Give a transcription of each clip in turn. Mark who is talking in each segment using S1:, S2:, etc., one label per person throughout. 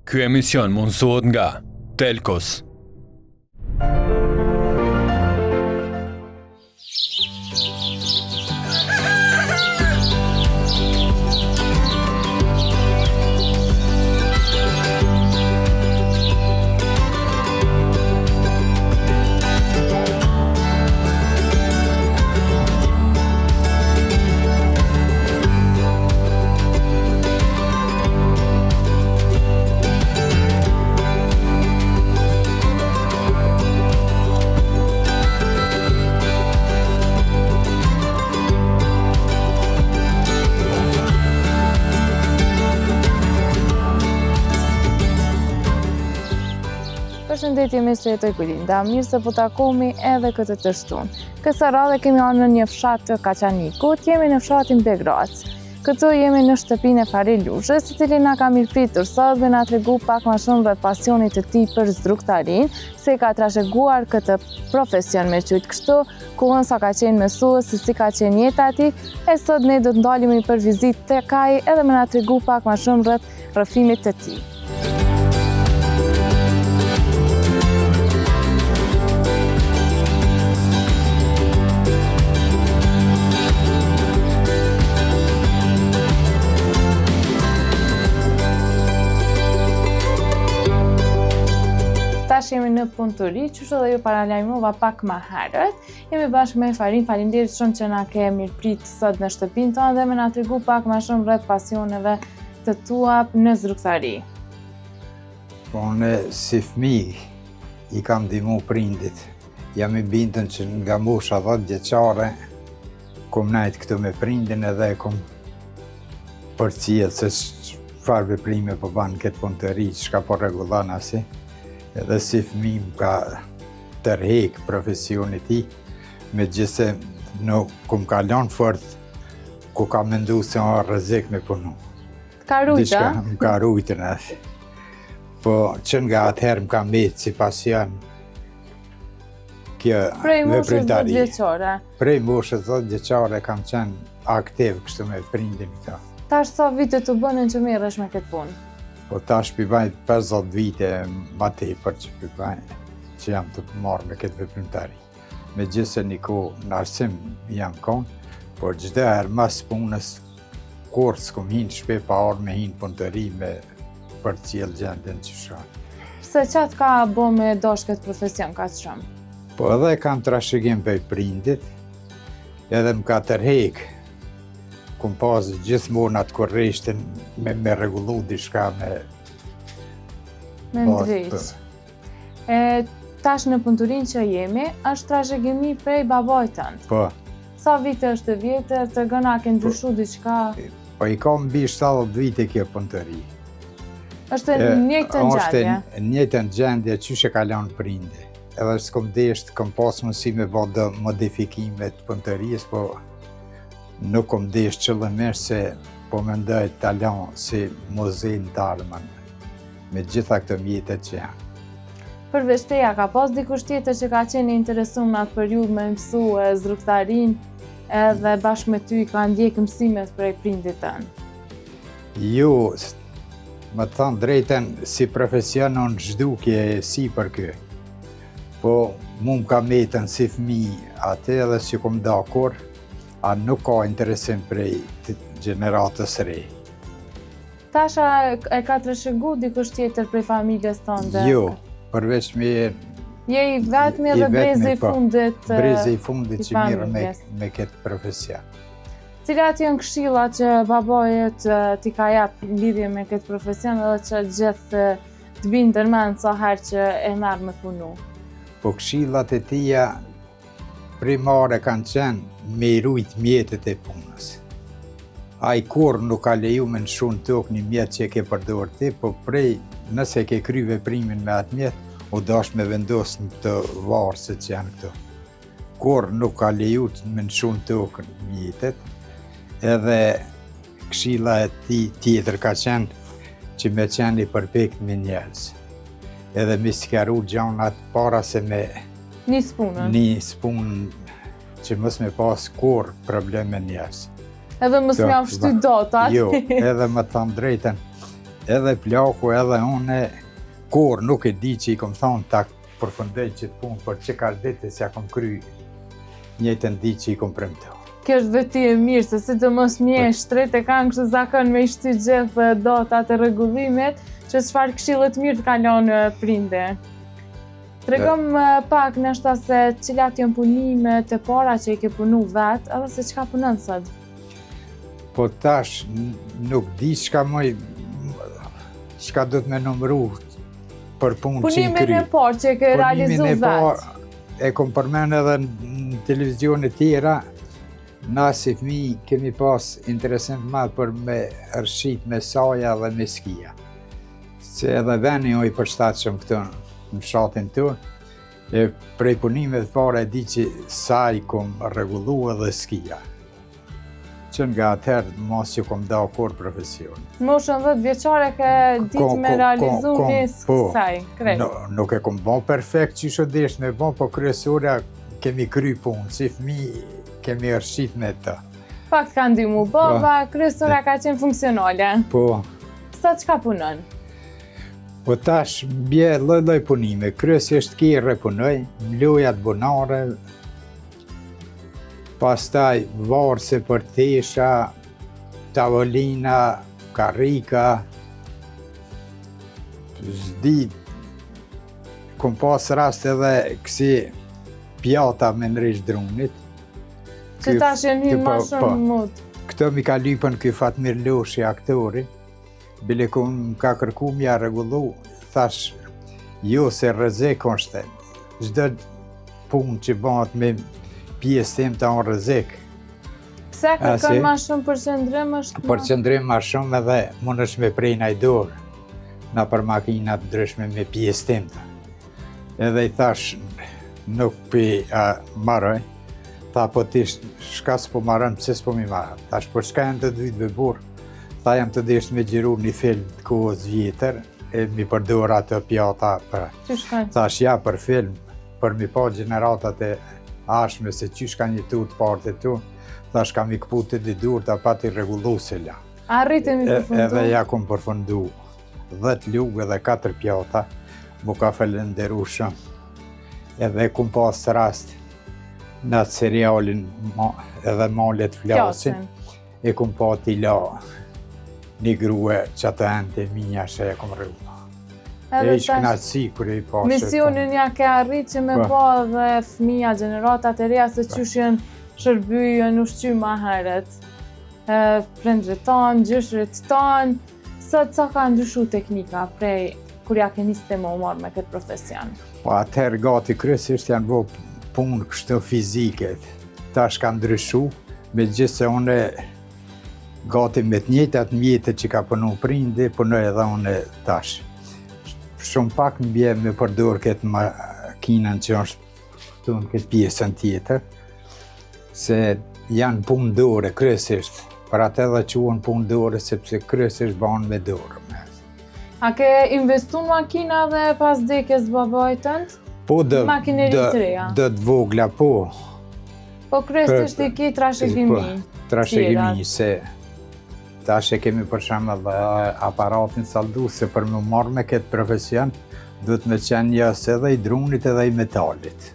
S1: Ky emision mundësohet nga Telkos.
S2: Përshëndetje miq të Jetoj Kulinda, mirë se po takohemi edhe këtë të shtunë. Kësaj radhe kemi ardhur në një fshat të Kaçanikut, jemi në fshatin Begrac. Këtu jemi në shtëpinë e Fahri Luzhës, i cili na ka mirëpritur sot dhe na tregu pak ma shumë rreth pasionit të tij për zdrukthtarinë, se e ka trashëguar këtë profesion me qujtë kështu, kohën sa ka qenë mësues, se si ka qenë jeta e tij, e sot ne do të ndalemi për vizitë tek ai edhe me na tregu pak ma shumë rreth rrëfimit të tij. Tash jemi në punëtori, qysh edhe ju paralajmërova pak ma herët. Jemi bashkë me Fahrin, faleminderit shumë që na ke mirëprit sot në shtëpinë tonë dhe me na tregu pak ma shumë rreth pasioneve të tua në zdrukthari?
S3: Po unë si fëmi i kam ndihmu prindit. Jam i bindun që nga mosha 10 vjeçare kom najt këtu me prindin edhe kom përcjell se çfarë veprime po ban këtë punëtori, çka po rregullon asi. Edhe si fëmi më ka tërhek profesioni i tij, megjithëse nuk kom ka lon fort Ku kam mendu se o rrezik me punu.
S2: Të ka rujtë,
S3: a? Më ka rujtë në atë. Po, që nga atëherë më ka mbetë si pasion kjo
S2: Prej moshës 10 vjeçare.
S3: Prej moshës 10 vjeçare kam qenë aktiv kështu me prindin
S2: këta. Tash sa vite të bënë që merresh me këtë punë?
S3: Po tash pi baj 50 vite ma tepër që pi baj që jam tu u marrë me këtë veprimtari. Megjithëse një kohë në arsim jam konë, por çdo herë mas punës, kurrë s'kom hi në shpi pa ardhë me hi në punëtori me përcjell gjendjen që
S2: shoh. Pse ça të ka bo me dashtë këtë profesion kaq
S3: shumë? Po edhe e kam trashëgim prej prindit, edhe më ka tërhek, kom pas gjithmonë atë kureshtjen me, me rregullu diçka
S2: me... Me ndreq. E, tash në punëtorinë që jemi, është trashëgimi prej babait tënd.
S3: Po.
S2: Sa vite është e vjetër, tregon a ke ndryshu po, diçka?
S3: Po i ka mbi 70 vite kjo punëtori.
S2: Është në njëjtën gjendje?
S3: Është në njëjtën gjendje, qysh e ka lanë prindi. Edhe s'kom desht, kom pas mundësi me bo do modifikime të punëtorisë, po nuk kom desht qëllimisht se po mendoj ta lon si muze në t'ardhmen. me gjitha këto mjetet që janë.
S2: Përveç teje, a ka pas dikush tjetër që ka qenë i interesum në atë periudhë me mësu zdruktharinë edhe bashkë me ty i ka ndjekë mësimet prej prindit
S3: tënd? Jo, me të thanë drejtën, si profesion në zhdukje e sipër ky. Po, mu më ka metën si fmi atë edhe s'i kom da kurrë, a nuk ka interesim prej gjeneratës re.
S2: Tash a e ka trashëgu dikush tjetër prej familjes tënde?
S3: Jo, përveç
S2: me... Je i vetmi edhe brezi i po, fundit
S3: Brezi i fundit që merret me, me këtë profesion.
S2: Cilat janë këshillat që babai yt t'i ka jap lidhje me këtë profesion edhe që gjithë të bin ndërmend sa herë që e merr me punu?
S3: Po këshillat e tija primare kanë qenë me i rujt mjetet e punës. Ai kurrë nuk ka leju me lëshu në tokë një mjet që e ke përdorë ti, po prej nëse ke kry veprimin me atë mjet, u dasht me vendosë në këto varëse që janë këto. Kurrë nuk ka leju me lëshu në tokë mjetet, edhe Këshilla e tij tjetër ka qenë që me qenë i përpiktë me njerëz. Edhe me sqaru gjanat para se me
S2: nis punën.
S3: Nis punën që mos me pas kurrë problem me njerëz.
S2: Edhe mos me jau shty datat.
S3: Jo, edhe me thanë drejtën. Edhe plaku edhe une, kurrë nuk e di që i kom thonë ta përfundoj qët punë për qekaq ditë s'ja kom kry njëjtën ditë që i kom premtu.
S2: Kjo është veti e mirë, se sidomos mjeshtrit e kanë kështu zakon me i shty gjithë datat e rregullimit, që çfarë këshille të mirë të ka lonë prindi. Tregom pak nashta se cilat janë punimet e para që i ke punu vetë, edhe se çka punon sot.
S3: Po tash nuk di çka më çka do të me numru për punë që i kry.
S2: Punimin e parë që e ke realizu vetë.
S3: E kom përmen edhe në televizione tjera, na si fmi kemi pas interesim të madh për me rrshit me saja dhe me skia. Se edhe veni o i përshtatshëm këtu në fshatin tonë, e prej punimeve të para e di që saj kom rregullu edhe skia. Që nga atëherë ma s'ju kom da kurrë
S2: profesion. Moshën 10 vjeçare ke ditë me realizu një po, saj,
S3: krejt. No, nuk e kom bo perfekt qysh u desht me bo, po kryesorja kemi kry punë, si fmi kemi rrshit me
S2: të. Pak të ka ndihmu baba, po. kryesorja ka qenë funksionale.
S3: Po.
S2: Sot çka punon?
S3: Po tash bje lloj-lloj punime, kryesisht kerre punoj, mlojat bunare, pastaj varëse për tesha, tavolina, karrika, s'di, kom pas rast edhe kësi pjata me ndreq drunit.
S2: Që tash e një ma po, shumë po.
S3: mut. Këto m'i ka lypën ky Fatmir Loshi, aktori, Bile kur më ka kërku m'ja rregullu, thash, jo se rrezik është, çdo punë që bëhet me pjesë t'imta o rrezik.
S2: Pse kërkon ma shumë përqendrim është?
S3: Përqendrim ma shumë edhe mundesh me pre naj dorë, nëpër makina të ndryshme me pjesë t'imta. Edhe i thash, nuk pi maroj, tha po ti shka s'po maron, pse s'po m'i maron? Thash, po shka jam tu dujtë be burrë? Tha jam tu deshtë me xhiru një film të kohës vjetër, e mi përdor ato pjata për... Thash, ja për film, për mi pa gjeneratat e ardhshme se qysh kanë jetu të parët e tu, thash, kam i këput të dy durt, pa t'i rregullu se
S2: la. Arrite mi përfundu?
S3: Edhe ja kom përfundu. 10 lugë dhe 4 pjata, m'u ka falënderu shumë. Edhe kum pas rast në atë serialin ma, edhe malet flasin, e kum pa t'i la një grue qato enët e mija që e kum rregullu. E ish knaqësi kur e i
S2: pa. Misionin ja ke arrit që me po. pa dhe fëmija, gjeneratat e reja se po. qysh janë shërby, janë ushqy ma herët. Prindrit tanë, gjyshrit tanë, Sot sa ka ndryshu teknika prej kur ja ke nisë me u marrë me këtë profesion?
S3: Po atëherë gati kryesisht janë bo punë kështu fizike. Tash ka ndryshu, megjithëse unë gati me të njëjtat mjete që ka punu prindi, punoj edhe unë tash. Shumë pak më bje me përdor këtë makinën që është këtu në këtë pjesën tjetër, se janë punë dore, kryesisht, për atë edhe quhen punë dore, sepse kryesisht bahen me dorë.
S2: A ke investu në makina dhe pas vdekjes babait tënd?
S3: Po, do, do, do të vogla, po.
S2: Po kryesisht i ki trashëgimi.
S3: Po, trashëgimi, se Tash e kemi për shembull dhe aparatin saldu, se për me u marrë me këtë profesion, duhet me qenë njohës edhe i drunit edhe i metalit.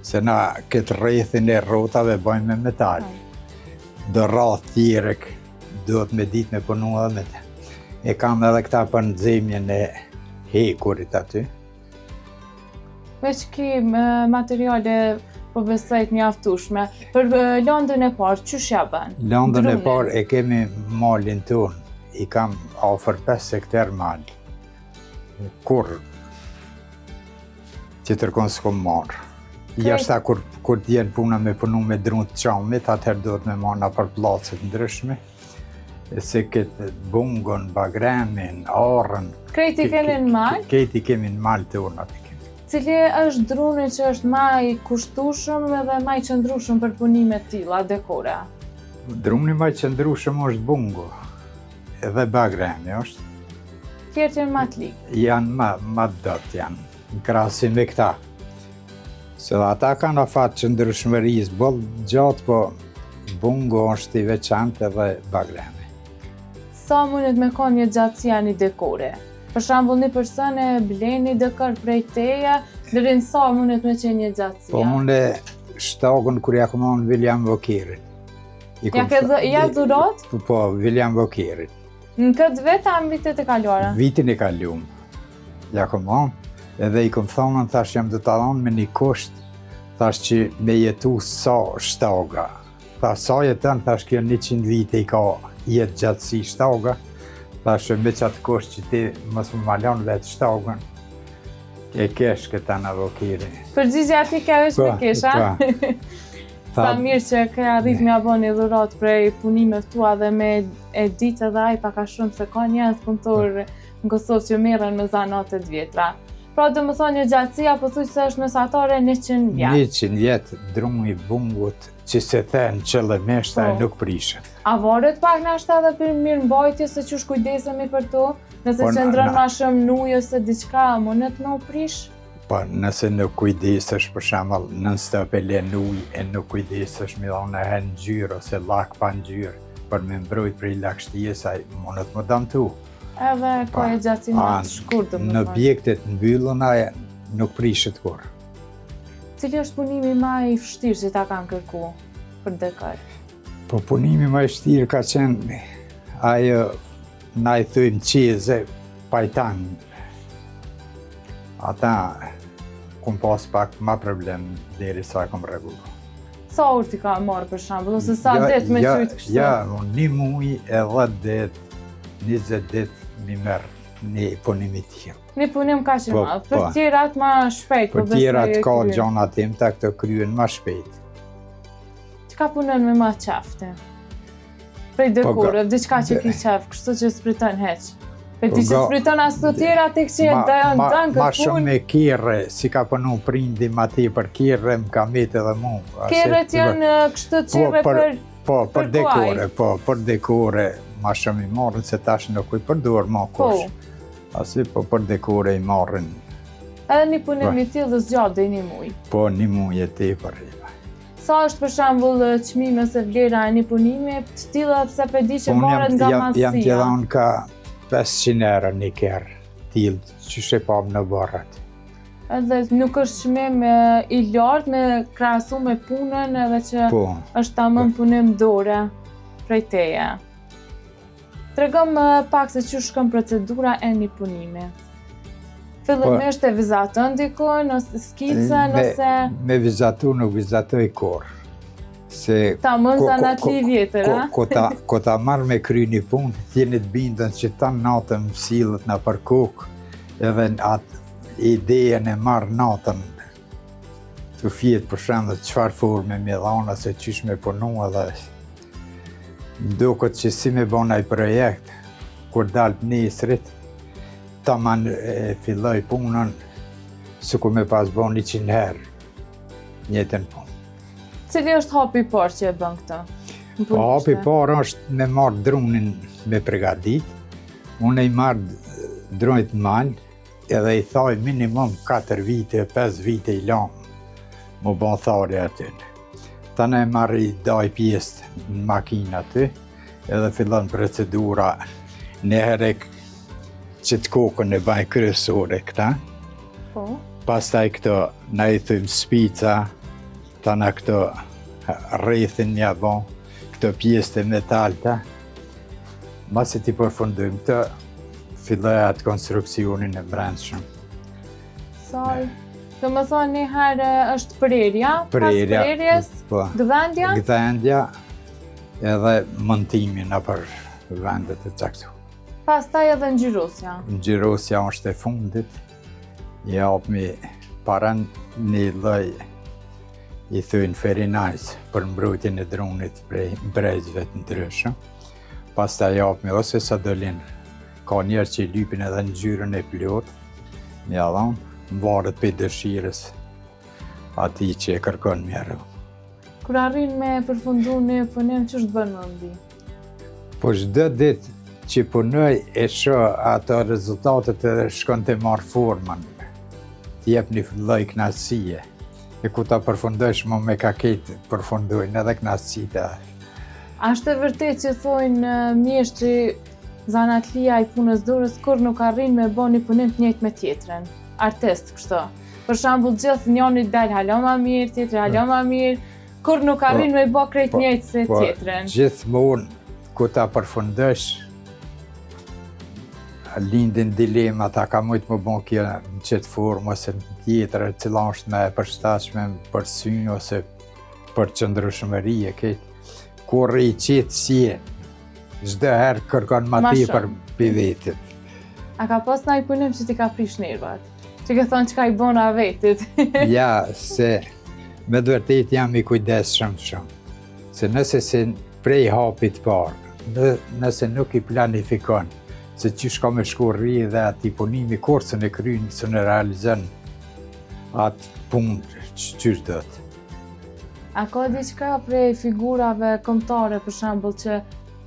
S3: Se na këtë rrethin e rrotave bëjmë me metal. Do rrathë tjere, duhet me ditë me punu edhe me te. E kam edhe këta për nxemjen e hekurit aty.
S2: Veç ki materiale po besoj të mjaftushme. Për landën e parë, qysh ja
S3: bën? Landën e parë e kemi malin tonë. I kam afër 5 hektar mal. Kurrë tjetërkon s'kom marrë. Jashta kur, kur të jenë puna me punu me dru të çamit, atëherë duhet me marrë nëpër pllacet ndryshme. Se këtë bungon, bagremin,
S2: arrën... Krejt i keni në mal?
S3: Krejt i kemi në mal tonat i kemi.
S2: Cili është druni që është ma i kushtushëm edhe ma i qëndrushëm për punime të tilla, dekore?
S3: Druni ma i qëndrushëm është bungo, edhe bagremi është.
S2: Tjerët janë ma të
S3: ligë? Janë ma, ma të dobët janë, në krahasim me këta. Se dhe ata kanë afat qëndrueshmërisë, boll gjatë, po bungo është i veçantë edhe bagremi.
S2: Sa mundet me konë jetëgjatësia një dekore? Për shembull, një person e blen një dekor prej teje, deri në sa mundet me qenë jetëgjatësia?
S3: Po unë shtagën kur ja kom dhonë William Walkerit.
S2: Ja ke dhë, ja dhuratë?
S3: Po, po, William Walkerit.
S2: Në këtë vit a në vitet e kaluara?
S3: Vitin e kalum. Ja kom dhonë, edhe i kom thonë, thash jam tu ta dhonë me një kusht, thash që me jetu sa shtaga. Tha sa jeton, thash kjo 100 vite i ka jetëgjatësi shtaga, thash me qatë kusht që ti mos më ma lon vetë shtagën, e kesh këta në vokiri.
S2: Përgjigja ti ke veç me po, kesh, a? Po. Sa mirë që ke arrit me ia bo një dhuratë prej punimeve tua dhe me e ditë edhe ai pak a shumë se ka njerëz punëtorë në Kosovë që merren me zanate të vjetra. Pra domethonë jetëgjatësia pothuajse është mesatare 100
S3: vjet. 100 vjet druni i bungut që s'e then qëllimisht ai po. nuk prishet.
S2: A varet pak nashta edhe për mirëmbajtje se qysh kujdesemi për to? Nëse po, qëndron ma shumë n'ujë ose diçka, mundet me u prish?
S3: Po, nëse nuk kujdesesh për shembull non stop e le n'ujë e nuk kujdesesh me dhonë e ngjyrë ose llak pa ngjyrë për me mbrojt prej lagështisë, ai mundet me u damtu.
S2: Edhe ka po, jetëgjatësi më të shkurtë,
S3: Në objektet mbylluna nuk prishet kurrë.
S2: Cili është punimi ma i vështirë që ta kanë kërku për dekor?
S3: Po punimi ma i vështirë ka qenë ajo na i thujmë qeze pajtan. Ata kom pas pak ma problem deri sa e kom rregullu.
S2: Sa orë t'i ka marrë për shembull, ose sa ja, ditë me
S3: ja,
S2: qytë kështu?
S3: Ja, një muj e 10 ditë, 20 ditë m'i merr një punim i
S2: tillë. Një punim kaq i po, madh, për po. tjerat ma shpejt,
S3: po Për tjerat ka gjona t'imta, këto kryen ma shpejt.
S2: Çka punon me ma qef ti? Prej po, dekoreve, diçka që ki qef, kështu që s'priton hiç. Po ti që s'priton as të tjera të që e dënë dënë
S3: këtë punë. Ma shumë me kerre, si ka punu prindi ma tepër kerre, më ka met edhe mu.
S2: Kerret janë kështu qerre për...
S3: Po, për dekore, po, për dekore, ma shumë i marrin, se tash nuk i përdor ma kush. Asi, po për dekore i marrin.
S2: Edhe një punim po. i tillë zgjat dhe një muj.
S3: Po, një muj e tepër.
S2: Sa është për shembull çmimi ose vlera e një punimi të tillë pse pe di që po, varet nga madhësia?
S3: Jam tu dhanë ka 500 euro një kerr tillë që e pamë në barrat.
S2: Edhe nuk është çmim i lartë me krahasu me punën edhe që po, është tamam po. punim dore prej teje. Tregomë pak se qysh shkon procedura e një punimi. Fillimisht po, e vizaton dikun, ose skicën, ose...
S3: Me vizatu nuk vizatoj kurrë.
S2: Se... Tamam zanatli i vjetër, a?
S3: Ko ta, ko ta marr me kry një punë, t'jeni të bindën që tanë natën më sillet nëpër kokë, edhe atë idejen e marr natën, tu fjetë për shembull çfarë forme me dhanë, ose qysh me punu edhe Më duket që si me bo naj projekt, kur dal të nesrit, taman e filloj punën, sikur me pas bo 100 herë, njëjtën punë.
S2: Cili është hapi i parë që e bën këtë?
S3: Po, hapi i parë është me marrë drunin me pregadit, unë i marr drunjt n'mal, Edhe i thaj minimum 4 vite, 5 vite i lamë, m'u bo tharja aty. Tani e marr i daj pjesë në makinë aty, edhe fillon procedura një herë qëtë kokën e baj kryesore këta. Po. Pastaj këto na i thujmë spica, tana këto rrethin ja bo, këto pjesë të metalta. Masi t'i përfundojmë këto, filloj atë konstruksionin e brendshëm.
S2: Saj, domethonë një herë është prerja, prerja pas prerjes, po, gdhendja?
S3: Gdhendja edhe montimi nëpër vendet e caktu.
S2: Pastaj edhe ngjyrosja?
S3: Ngjyrosja është e fundit, i japmi para një lloj i thujnë ferinajs për mbrojtjen e drunit prej brejtësve të ndryshëm. Pastaj japmi ose sadolin, ka njerëz që i lypin edhe ngjyrën e plotë, me ia dhonë, varet prej dëshirës atij që e kërkon mjerë.
S2: Kur arrin me përfundu një punim, qysh të bën me u ndi?
S3: Po çdo ditë që punoj e shoh ato rezultatet edhe shkon tu marrë formën, të jep një lloj knaqësie. E ku ta përfundojsh më me ka ketë përfundojnë edhe knaqësitë.
S2: A është e vërtetë që thojnë mjeshtri Zanatlia i punës dorës kurrë nuk arrin me bo një punim të njëjtë me tjetrën. Artist kështu. Për shembull, gjithë njëri del hala ma mirë, tjetri hala ma mirë, kurrë nuk arrin po, me bo krejt po, njëjtë se po, tjetrën.
S3: Gjithmonë kur ta përfundosh lindin dilemat, a ka mujtë me bo kjo në qëtë formë ose në tjetër, cila është më e përshtatshme për sy ose për qëndrueshmëri e këtë. Kurrë i qetë s'je, çdo herë kërkon ma tepër prej vetit.
S2: A ka pas naj punim që t'i ka prish nervat? Që ke thonë çka i bona vetit?
S3: ja, se me të vërtet jam i kujdesshëm shumë. Se nëse se prej hapit parë, në, nëse nuk i planifikon, se qysh ka me shku rrjedha e atij punimi, kurrë s'un e kryn, s'un e realizon atë punë qysh duhet.
S2: A ka diçka prej figurave kombëtare për shembull që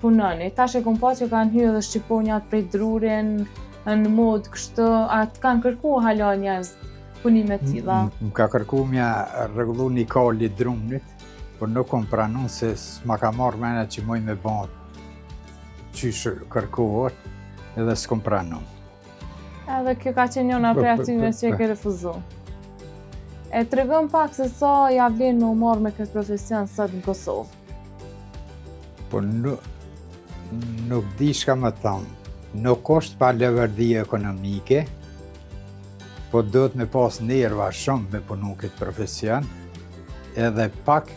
S2: punoni? Tash e kom pa që kanë hy edhe shqiponjat prej druri në modë kështu, a të kanë kërku hala njerëz punime të tilla?
S3: Më ka kërku m'ja rregullu një kali drunit, por nuk kom pranu se s'ma ka marrë mena që muj me bo qysh kërkohet edhe s'kom pranu.
S2: Edhe kjo ka qenë njëna prej atyne që e ke refuzu. E tregom pak se sa ja vlen me u marrë me këtë profesion sot në Kosovë.
S3: Po nuk, nuk di çka me thonë. Nuk është pa leverdi ekonomike, po duhet me pas nerva shumë me punu këtë profesion, edhe pak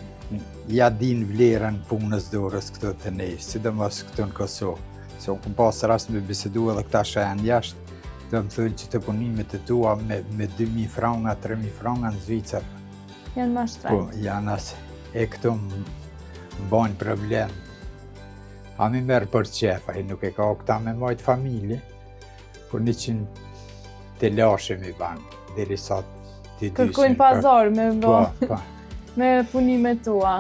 S3: ja din vlerën punës dorës këtu te ne, sidomos këtu në Kosovë. Se unë kom pas rast me bisedu edhe këta që janë jashtë, të më thujnë që të punimet e tua me, me 2.000 franga, 3.000 franga në Zvicër.
S2: Janë ma shtrejt.
S3: Po, janë asë. E këtu më bojnë problem. A m'i merr për qef, ai nuk e ka këta me majtë familje, por 100 telashe m'i banë, deri sa
S2: t'i dysin. Kërkojnë pazar me bo, po, po. me punimet tua.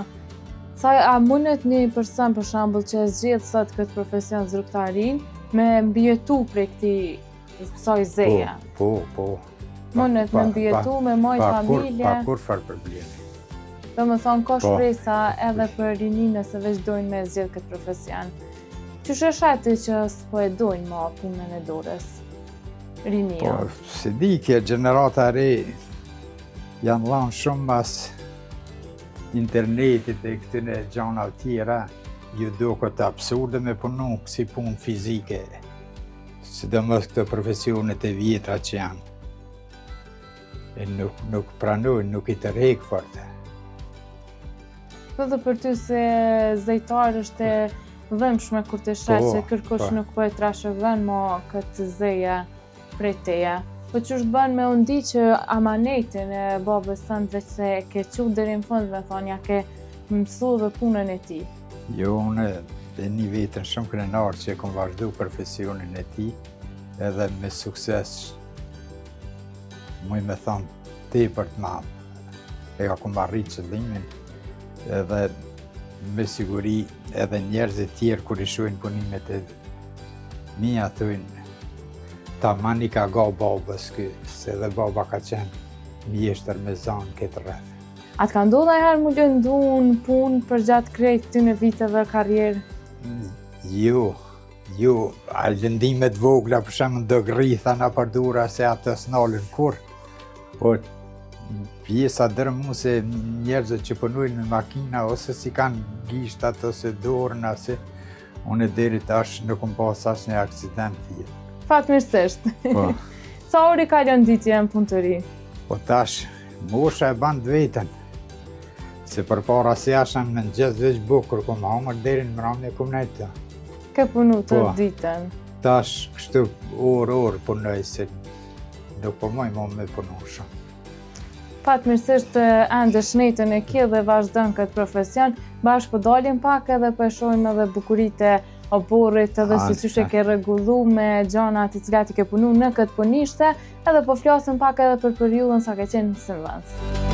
S2: Sa a mundet një person për shembull që e zgjedh sot këtë profesion zdrukthtarin me mbijetu prej këtij kësaj zeje?
S3: Po, po, po.
S2: Mundet me mbijetu, me majt familje.
S3: Pa kurrfarë problemi.
S2: Domethonë, ka po. shpresa edhe për rininë nëse veç dojnë me zgjedh këtë profesion. Qysh e sheh ti që s'po e dojnë ma punën e dorës? Rinia.
S3: Po, s'e di, kjo gjenerata e re janë lanë shumë mas internetit e këtyne gjanave tjera, ju doket absurde me punu kësi punë fizike, sidomos këto profesionet e vjetra që janë. E nuk, nuk pranojnë, nuk i tërhek fort.
S2: Po dhe për ty si zejtar është e dhembshme kur të sheh po, që kërkush po. nuk po e trashëgon mo këtë zeje prej teje. Po qysh të bën me u ndi që amanetin e babës tënd veç se e ke çu deri në fund me thonë, ja ke mësu dhe punën e tij.
S3: Jo, unë e ni veten shumë krenar që e kom vazhdu profesionin e tij edhe me sukses muj me thonë tepër të madh. E ka kom arrit qëllimin edhe me siguri edhe njerëzit tjerë kur i shohin punimet e mia thujnë taman i ka nga babës ky, se edhe baba ka qenë mjeshtër me zanë këtë rreth.
S2: A të ka ndodhë najherë m'u lëndu në punë përgjatë krejt këtyne viteve karrierë?
S3: Jo, jo, a lëndime të vogla, për shembull do grritha nëpër dura se ato s'nalen kurrë, po pjesa dërrmuese njerëzit që punojnë me makina ose s'i kanë gishtat ose dorën ose unë deri tash nuk kom pas asnjë aksident
S2: tjetër. Fatmirësisht. Po. Sa orë i kalon n'ditë në punëtori?
S3: Po tash, mosha e ban të vetën. Se përpara si asha në mëngjes veç bukë, kur kom hangër deri në mramje kom nejtë.
S2: Ke punu të po, ditën?
S3: Tash, kështu orë, orë punoj se nuk po muj mo me punu shumë.
S2: Fatmirësisht ende shnetën e ke dhe vazhdon këtë profesion, bashkë po dalim pak edhe po e shohim edhe bukuritë e oborrit edhe si qysh e ke rregullu me gjanat të cilat i ke punu në këtë punishte, edhe po flasim pak edhe për periudhën sa ke qenë mësimdhënës.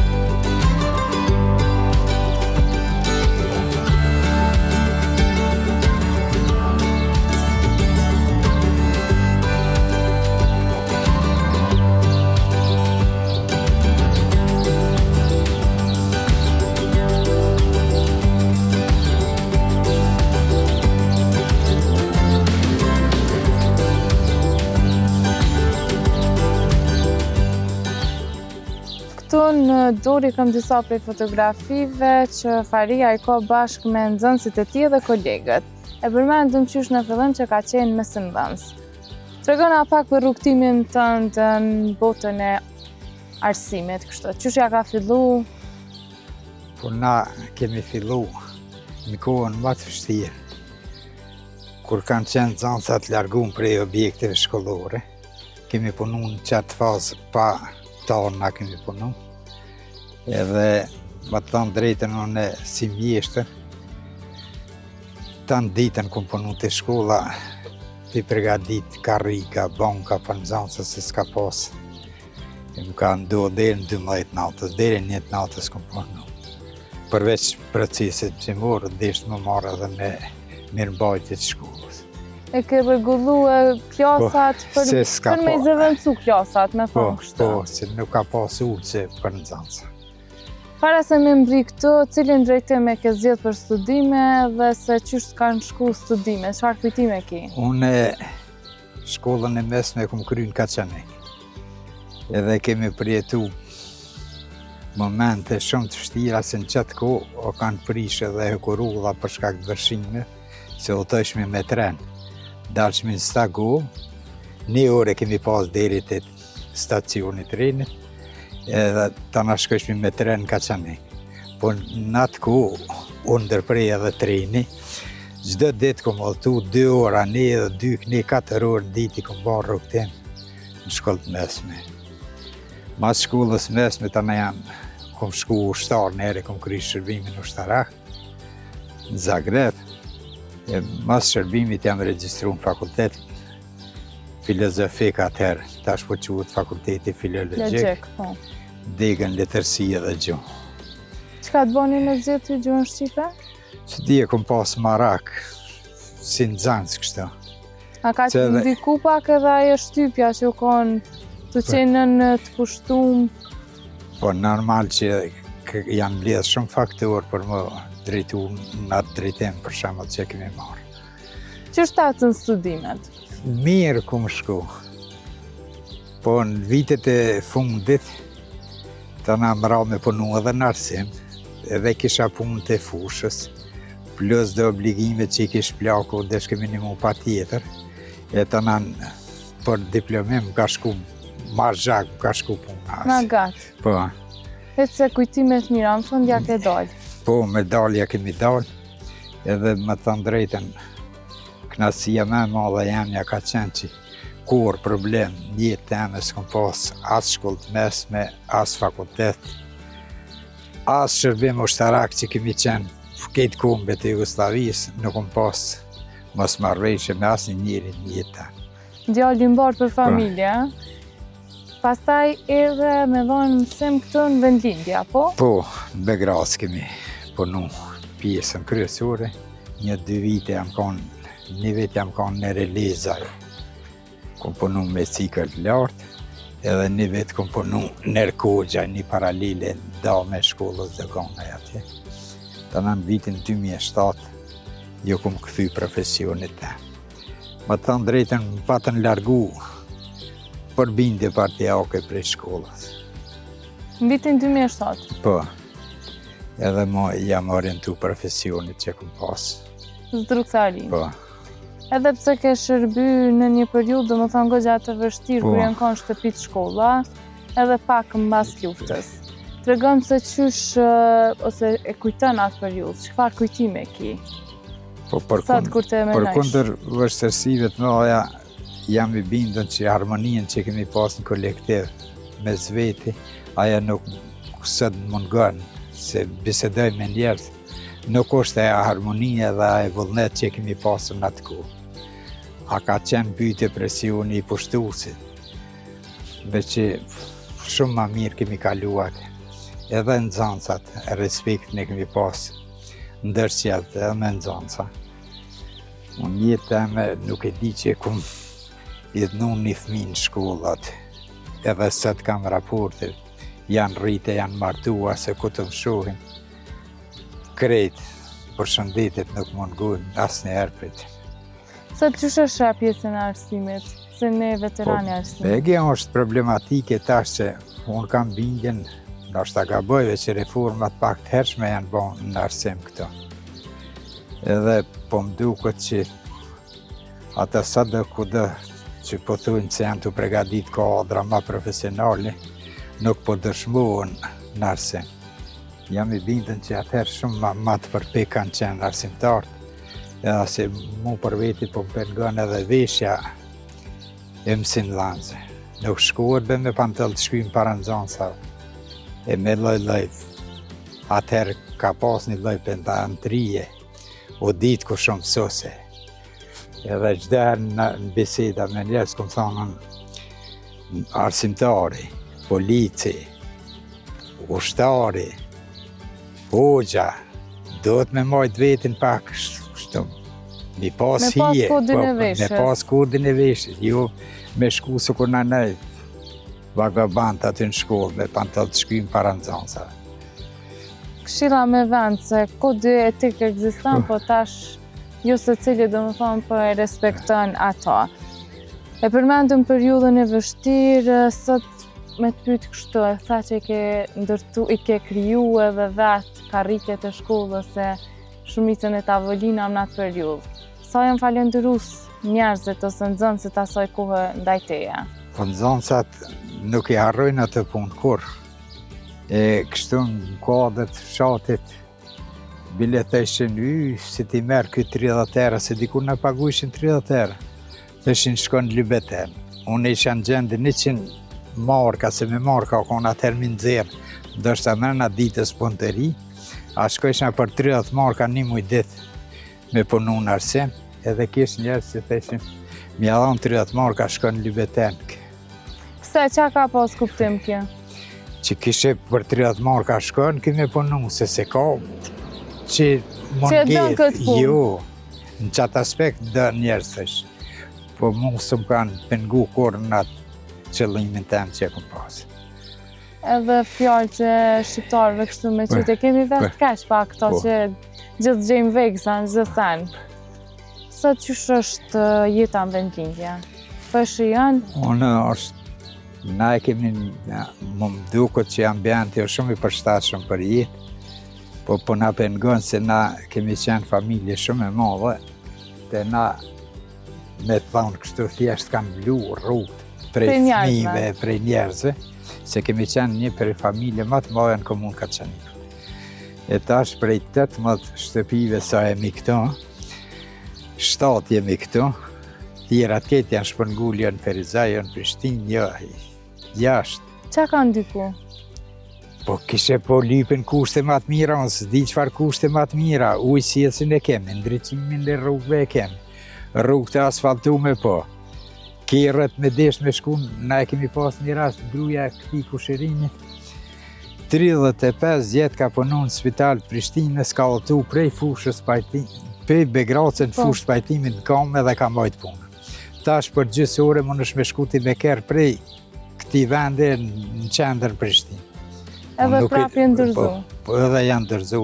S2: Këtu në dorë i kam disa prej fotografive që Faria i ka bashkë me nxënësit e tij dhe kolegët. E përmendëm qysh në fillim që ka qenë mësimdhënës. Tregona pak për rrugëtimin tënd në botën e arsimit, kështu. Qysh ja ka fillu?
S3: Po na kemi fillu në kohën më të vështirë, kur kanë qenë nxënësat largum prej objekteve shkollore, kemi punu në qatë fazë pa tana kemi punu, edhe me të thanë drejtën unë si mjeshtër, tanë ditën kom punu te shkolla, t'i pregadit karrika, banka për nxënësa se s'ka pasë. E më ka ndodhë deri në 12 natës, deri në 1 natës kom punu. Përveç procesit mësimor, desht me u marrë edhe me mirëmbajtje të
S2: shkollës. E ke rregullu klasat po, për, për me zëvendësu klasat, me po, thonë
S3: kështu. Po, se nuk ka pasë ulëse për nxënësa.
S2: Para se me mbri këtu, cilin drejtim e ke zgjedh për studime dhe se qysh të kanë shku studime, çfarë kujtime ki?
S3: Unë shkollën e mesme e kom kry në Kaçanik. Edhe kemi përjetu momente shumë të vështira se në qatë kohë o kanë prish edhe hekurudha për shkak të vërshimeve, se udhëtojshmi me tren. Dalshmi në Stagovë, një orë e kemi pas deri te stacioni i trenit, edhe tana shkojshmi me tren në Kaçanik. Po në atë kohë, u ndërpre edhe treni, çdo ditë kom udhëtu 2 ora anej edhe 2 knej 4 orë në ditë i kom ba rrugëtim në shkollë të mesme. Mas shkollës mesme tana jam, kom shku ushtar njëherë, kom kry shërbimin ushtarak në Zagreb, e mas shërbimit jam regjistru në fakultet Filozofik atëherë, tash po quhet Fakulteti
S2: Filologjik. Po.
S3: Degën letërsi edhe gjuhë.
S2: Çka të boni me zgjedh ty gjuhën shqipe?
S3: S'e di e kom pas marak, si nxanës kështu.
S2: A ka të ndiku pak edhe ajo shtypja që u konë tu po. qenë në të pushtum?
S3: Po, normal që janë mbledhë shumë faktorë për me drejtu në atë drejtim për shembull që kemi marrë.
S2: Qysh të ecën studimet?
S3: Mirë kom shku. Po në vitet e fundit, tana më ra me punu edhe në arsim, edhe kisha punë të fushës, plus dhe obligimet që i kish plaku, deshke me nimu patjetër, e tana për diplomim ka shku ma zhak, ka shku puna.
S2: Ma gatë.
S3: Po.
S2: E se kujtimet mira, në fund ja ke dalë.
S3: Po, me dalë ja kemi dalë. Edhe me thënë drejtën, knaqësia më e madhe jemja ka qenë që kurrë problem në jetë teme s'kom pas as shkollë të mesme, as fakultet, as shërbim ushtarak që kemi qenë krejt kombet e Jugosllavisë, nuk kom pas mosmarrëveshje me asnjë njeri në jetë.
S2: Djalë i mbarë për familje, Pastaj edhe me dhonë mësim këtu në vendlindje, apo?
S3: Po, në Begrac kemi punu pjesën kryesore, një dy vite jam konë, një vit jam konë në Relezaj, kom punu me cikël të lartë, edhe një vit kom punu në Erkogjaj, një paralele da me shkollës Doganaj atje. Tana në vitin 2007, ju kom kthy profesionit të. Me thënë drejtën, më patën largu për bindje partiake prej
S2: shkollës. Në vitin 2007?
S3: Po, edhe mo jam orientu profesionit që kom
S2: pas. Zdrukthari?
S3: Po.
S2: Edhe pse ke shërby në një periudhë, domethonë goxha të vështirë, po. kur janë konë shtëpit shkolla, edhe pak mbas luftës. Tregom se qysh, ose e kujton atë periudhë, çfarë kujtime ki?
S3: Po përkundër vështirësive të mëdha, jam i bindun që harmoninë që kemi pas në kolektiv mes veti, ajo nuk sot mungon, se bisedoj me njerëz, nuk është ajo harmonia dhe ai vullnet që kemi pasur në atë kohë. A ka qenë pyetje presioni i pushtuesit? Veç që shumë ma mirë kemi kaluar, edhe nxansat, respektin e kemi pasë ndërsjellë edhe me nxansa. Unë në jetë teme nuk e di që kum idhnu një fmi në shkollat, edhe sot kam raporte, janë rritë, janë martua, se ku të më shohin, krejt, përshëndetjet nuk mungojnë asnjëherë prej tyne.
S2: Sot qysh e sheh pjesën e arsimit, si një veteran i po, arsimit?
S3: Ege është problematike tash se unë kam bindjen. Ndoshta gaboj, veç reformat pak të hershme janë bo në arsim këto. Edhe po më duket që ata sado kudo që po thujnë se janë tu pregadit kuadra ma profesionale, nuk po dëshmohen në arsim. Jam i bindun që atëherë shumë ma, ma të përpiktë kanë qenë arsimtarët, edhe se mu për veti po më pengon edhe veshja e mësimdhanësve. Nuk shkohet be me pantoll të shkym para nxënësave. E me lloj lloj atëherë ka pas një lloj pedantrie, u ditë kush o mësusi. Edhe çdo herë në, në biseda me njerëz kom thonë arsimtari, polici, ushtari, hoxha, duhet me majtë vetin pak kështu, me pas
S2: Me pas
S3: hije,
S2: kodin
S3: po,
S2: e veshjes.
S3: Me pas kodin e veshjes, jo me shku sikur na nej vagabant aty në shkollë, me pantoll të shkym para nxënësave.
S2: Këshilla me vend se kodi etik ekziston, po tash jo secili domethonë po e respekton ato. E përmendëm periudhën e vështirë, sot me të pyet kështu, e tha që i ke ndërtu, i ke kriju edhe vetë karriket e shkollës e shumicën e tavolinave në atë periudhë. Sa janë falenderus njerëzit ose nxënësit asaj kohe ndaj teje?
S3: Po nxënësat nuk i harrojnë atë punë kurrë. E kështu në kuadër të fshatit, bile thëshin, y, si t'i merr ky 30 euro, se dikur na pagujshin 30 euro. Thëshin shkon në Lybeten. Unë isha në gjendje 100 marka, se me marka o konë atëherë mi nxjerr, ndoshta mrena ditës punëtori, a shkojsha për 30 marka një muj ditë me punu në arsim, edhe kish njerëz që thëshin, mi ja dhanë 30 marka shkon në Lybeten.
S2: Pse, qa ka pas kuptim kjo?
S3: Që kishe për 30 marka shkon, ky me punu, se se ka që
S2: Që e don këtë punë.
S3: Jo, në qatë aspekt do njerëz thësh. Po mu s'më kanë pengu kurrë në atë qëllimin tem që e kom pasë.
S2: Edhe fjalë që shqiptarëve kështu me qytë, e kemi vetë keq pak këto
S3: Po.
S2: që gjithë gjejmë vegza në gjithë sen. Sot qysh është jeta në vendlindje? Po e shijon?
S3: Unë është, na e kemi, më më duket që ambienti është shumë i përshtatshëm për jetë, po po na pengon se na kemi qenë familje shumë e madhe, te na me të thonë kështu thjesht kanë vlu rrugët prej
S2: Prej njerëzve.
S3: fëmijëve, prej njerëzve, se kemi qenë një prej familje më të madhe në komunë Kaçanikut. E tash prej 18 shtëpive sa jemi këto, 7 jemi këtu, tjerat ketë janë shpërngul, jo në Ferizaj, jo në Prishtinë, jo jashtë.
S2: Qa ka ndiku?
S3: Po kishe po lypin kushte ma të mira, unë s'di çfarë kushte ma të mira, ujësjellësin e kemi, ndriçimin e rrugëve e kemi, rrugë të asfaltume po, kerret me desh me shku, na e kemi pas një rast, gruja e këtij kushërinit, 35 vjet ka punu në spital Prishtinës, ka udhëtu prej fushës pajtim, prej Begracën
S2: Po.
S3: fushë pajtimit në kamë dhe ka mbajt punë. Tash për gjysë ore mundesh me shku ti me kerr prej këtij vendi në qendër Prishtinë.
S2: Edhe
S3: Nuk e-
S2: prap janë dorëzu.
S3: Po, po edhe janë dorëzu.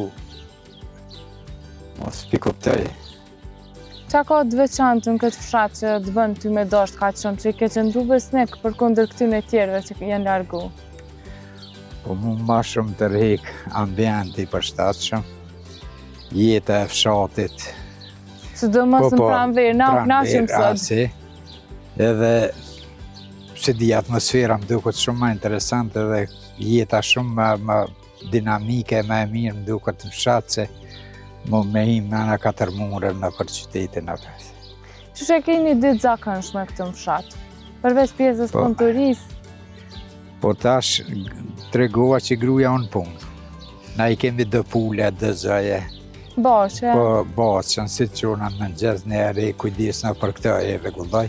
S3: Mos pi kuptoj.
S2: Qa ka të veçantë në këtë fshat që të bën ty me dashtë kaq shumë, që i ke qëndru besnik përkundër këtyne tjerëve që janë largu?
S3: Po mu ma shumë tërhek ambienti i përshtatshëm, jeta e fshatit.
S2: Sidomos
S3: Po,
S2: në
S3: po,
S2: pranverë, na u knaqim
S3: pranverë,
S2: sot.
S3: Asi, edhe se di atmosfera më duket shumë ma interesante dhe jeta shumë ma, ma dinamike, ma e mirë më duket në fshat se mu me im në ana katër mure në për qytetin atë.
S2: Qysh e ke një ditë zakonshme këtë në fshat? Përveç pjesës
S3: Po.
S2: punëtorisë,
S3: Po tash tregova që gruja unë punë. Na i kemi do pule, do zoje,
S2: Bashe,
S3: po bacën, si që unë në mëngjes në ere, kujdesna për këtë e rregulloj.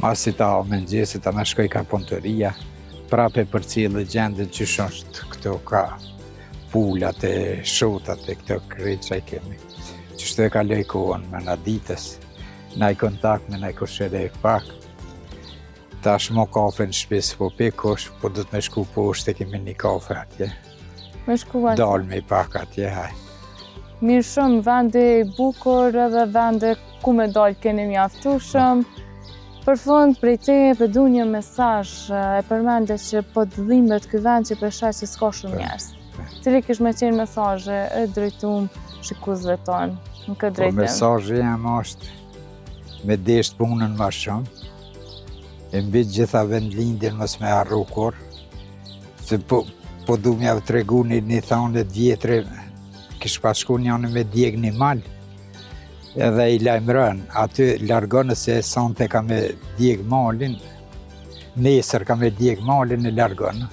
S3: Masi ta ha mëngjesit, ta me shkoj ka punëtoria, prapë e përcjellë gjendjen që është këto ka pulat e shotat e këto krejt që i kemi. Qështu e kaloj kohën me na ditës, naj kontakt me naj kushëri pak. Tash mo kafe në shtëpi s'po pi kush, po do të me shku poshtë e kemi një kafe atje.
S2: me shku atje.
S3: Dalmi pak atje, haj.
S2: Mirë shumë, vendi i bukur edhe vende ku me dalë keni mjaftueshëm. Për fund, prej teje po du një mesazh, e përmende që po të dhimbet ky vend që po sheh që s'ka shumë po, njerëz. Po. Cili kish me qenë mesazhi e drejtum shikuesve tonë në këtë po,
S3: drejtim? Po mesazhi jem është me desht punën ma shumë, e mbi gjitha vendlindjen mos me harru kurrë, se po, po du me jau tregu një, një thane t'vjetër, kish pas shku njani me djeg një mal, edhe i lajmëron, aty largonu se sonte ka me djeg malin, nesër ka me djeg malin e largonu.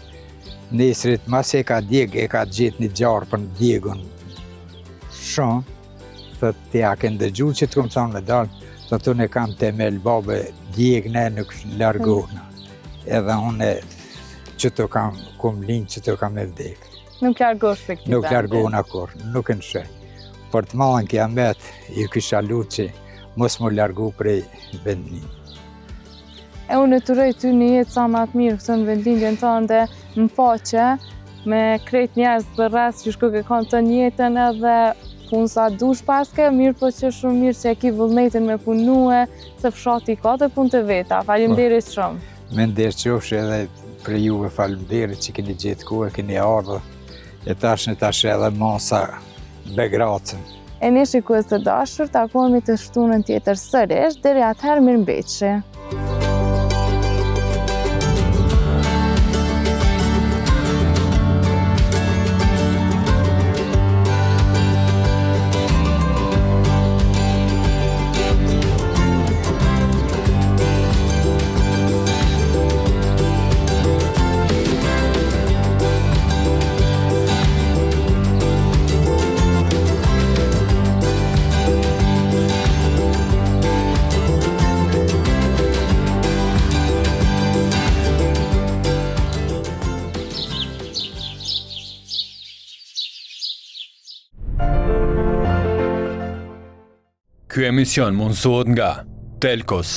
S3: Nesrit masi e ka djeg, e ka gjetë një gjarpën t'djegun shumë, thot ti a ke ndëgju që të kom thonë me dalë, thot unë e kam temel babë, djegne nuk largohna. Edhe unë qëtu kam, kum lind, qëtu kam me vdekë.
S2: Nuk largohesh prej këtij
S3: Nuk largohna kurrë, nuk e nëshë. Për të madhen kiamet, ju kisha lutë që mos m'u largu prej vendlindjes.
S2: E unë të uroj ty një jetë sa ma të mirë këtu në vendlindjen tënde, në paqe, me krejt njerëz përreth që shko ke kanë të jetën edhe punë sa dush paske, mirë po që shumë mirë që e ki vullnetin me punue, se fshati ka dhe punë të veta. Faleminderit po. shumë.
S3: Me nder qofshi edhe prej juve faleminderit që keni gjetë kohë, keni ardhë, e tash në tash edhe masa Begracën.
S2: E ne shikues të dashur, takohemi të shtunën tjetër sërish, deri atëherë mirëmbetshi.
S1: Ky emision mundësohet nga Telkos.